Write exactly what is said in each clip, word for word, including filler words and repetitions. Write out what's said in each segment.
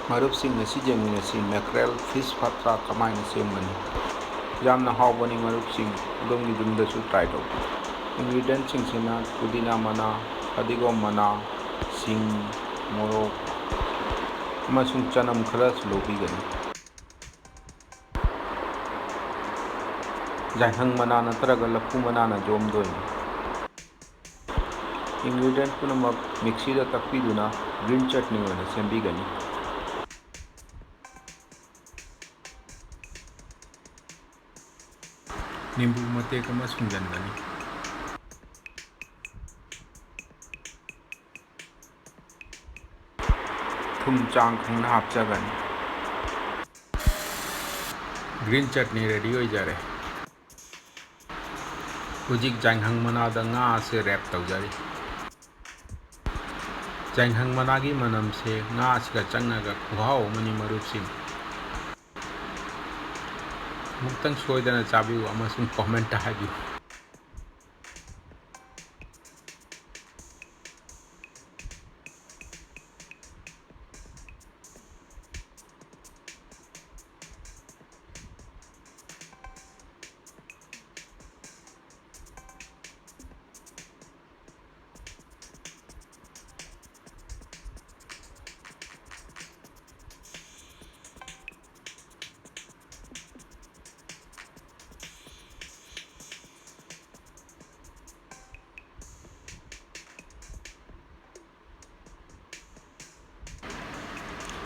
ꯃꯔꯨꯞꯁꯤꯡ, ꯉꯁꯤ ꯌꯦꯡꯃꯤꯟꯅꯁꯤ ꯃꯦꯀ꯭ꯔꯦꯜ ꯐꯤꯁ ꯐꯠꯇ꯭ꯔꯥ ꯀꯃꯥꯏꯅ ꯁꯦꯝꯒꯅꯤ꯫ ꯌꯥꯝꯅ ꯍꯥꯎꯕꯅꯤ ꯃꯔꯨꯞꯁꯤꯡ, ꯑꯗꯣꯝꯒꯤ ꯌꯨꯝꯗꯁꯨ ꯇ꯭ꯔꯥꯏ ꯇꯧ꯫ ꯏꯟꯒ꯭ꯔꯤꯗꯤꯌꯦꯟꯁꯤꯡꯁꯤꯅ ꯄꯨꯗꯤꯅꯥ ꯃꯅꯥ, ꯐꯗꯤꯒꯣꯝ ꯃꯅꯥ, ꯁꯤꯡ, ꯃꯣꯔꯣꯛ ꯑꯃꯁꯨꯡ ꯆꯅꯝ ꯈꯔꯁꯨ ꯂꯧꯕꯤꯒꯅꯤ꯫ ꯌꯥꯏꯉꯪ ꯃꯅꯥ ꯅꯠꯇ꯭ꯔꯒ ꯂꯐꯨ ꯃꯅꯥꯅ ꯌꯣꯝꯗꯣꯏꯅꯤ꯫ ꯏꯟꯒ꯭ꯔꯤꯗꯤꯌꯦꯟ ꯄꯨꯝꯅꯃꯛ ꯃꯤꯛꯁꯤꯗ ꯇꯛꯄꯤꯗꯨꯅ ꯒ꯭ꯔꯤꯟ ꯆꯠꯅꯤ ꯑꯣꯏꯅ ꯁꯦꯝꯕꯤꯒꯅꯤ꯫ ꯅꯤꯝꯕꯨ ꯃꯇꯦꯛ ꯑꯃ ꯁꯨꯝꯖꯟꯒꯅꯤ꯫ ꯊꯨꯝ ꯆꯥꯡ ꯈꯪꯅ ꯍꯥꯞꯆꯒꯅꯤ꯫ ꯒ꯭ꯔꯤꯟ ꯆꯠꯅꯤ ꯔꯦꯗꯤ ꯑꯣꯏꯖꯔꯦ꯫ ꯍꯧꯖꯤꯛ ꯌꯥꯏꯉꯪ ꯃꯅꯥꯗ ꯉꯥ ꯑꯁꯦ ꯔꯦꯞ ꯇꯧꯖꯔꯤ꯫ ꯌꯥꯏꯉꯪ ꯃꯅꯥꯒꯤ ꯃꯅꯝꯁꯦ ꯉꯥ ꯑꯁꯤꯒ ꯆꯪꯉꯒ ꯈꯨꯍꯥꯎ ꯑꯃꯅꯤ ꯃꯔꯨꯞꯁꯤꯡ꯫ ꯑꯃꯨꯛꯇꯪ ꯁꯣꯏꯗꯅ ꯆꯥꯕꯤꯌꯨ ꯑꯃꯁꯨꯡ ꯀꯣꯃꯦꯟꯇ ꯍꯥꯏꯕꯤꯌꯨ꯫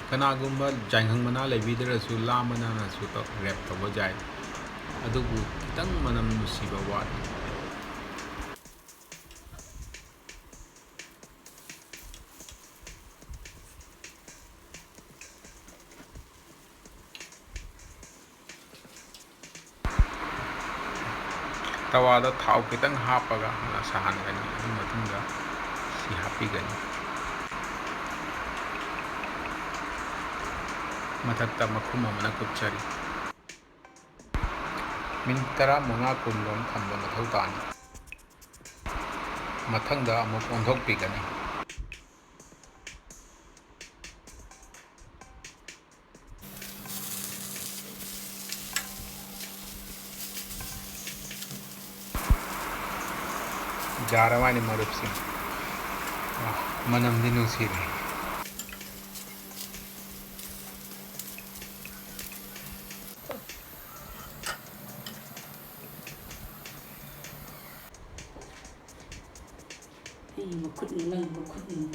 ꯀꯅꯥꯒꯨꯝꯕ ꯌꯥꯏꯉꯪ ꯃꯅꯥ ꯂꯩꯕꯤꯗ꯭ꯔꯁꯨ ꯂꯥ ꯃꯅꯥꯅꯁꯨ ꯇꯧ-, ꯔꯦꯞ ꯇꯧꯕ ꯌꯥꯏ꯫ ꯑꯗꯨꯕꯨ ꯈꯤꯇꯪ ꯃꯅꯝ ꯅꯨꯡꯁꯤꯕ ꯋꯥꯠꯂꯤ꯫ ꯇꯋꯥꯗ ꯊꯥꯎ ꯈꯤꯇꯪ ꯍꯥꯞꯄꯒ ꯍꯥꯟꯅ ꯁꯥꯍꯟꯒꯅꯤ꯫ ꯑꯗꯨ ꯃꯇꯨꯡꯗ ꯁꯤ ꯍꯥꯞꯄꯤꯒꯅꯤ꯫ ꯃꯊꯛꯇ ꯃꯈꯨꯝ ꯑꯃꯅ ꯀꯨꯞꯆꯔꯤ꯫ ꯃꯤꯅꯤꯠ ꯇꯔꯥꯃꯉꯥ ꯀꯨꯟꯔꯣꯝ ꯊꯝꯕ ꯃꯊꯧ ꯇꯥꯅꯤ꯫ ꯃꯊꯪꯗ ꯑꯃꯨꯛ ꯑꯣꯟꯊꯣꯛꯄꯤꯒꯅꯤ꯫ ꯌꯥꯔ ꯃꯥꯜꯂꯦ ꯃꯔꯨꯞꯁꯤꯡ꯫ ꯑ, ꯃꯅꯝꯗꯤ ꯅꯨꯡꯁꯤꯔꯦ꯫ ꯑꯩ ꯃꯈꯨꯠꯅ ꯂꯪꯕ ꯈꯨꯠꯅꯤ꯫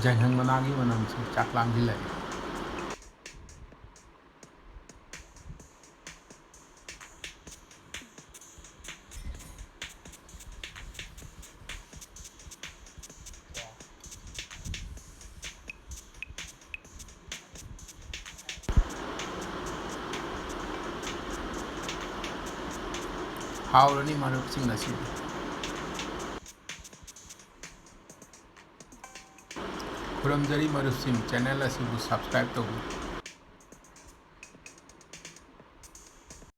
ꯌꯥꯏꯉꯪ ꯃꯅꯥꯒꯤ ꯃꯅꯝꯁꯤ ꯆꯥꯛ ꯂꯥꯝꯁꯤꯜꯂꯛꯑꯦ꯫ ꯍꯥꯎꯔꯅꯤ ꯃꯔꯨꯞꯁꯤꯡ ꯉꯁꯤꯗꯤ꯫ ꯈꯨꯔꯨꯝꯖꯔꯤ ꯃꯔꯨꯞꯁꯤꯡ, channel ꯑꯁꯤꯕꯨ subscribe ꯇꯧꯕꯤꯌꯨ꯫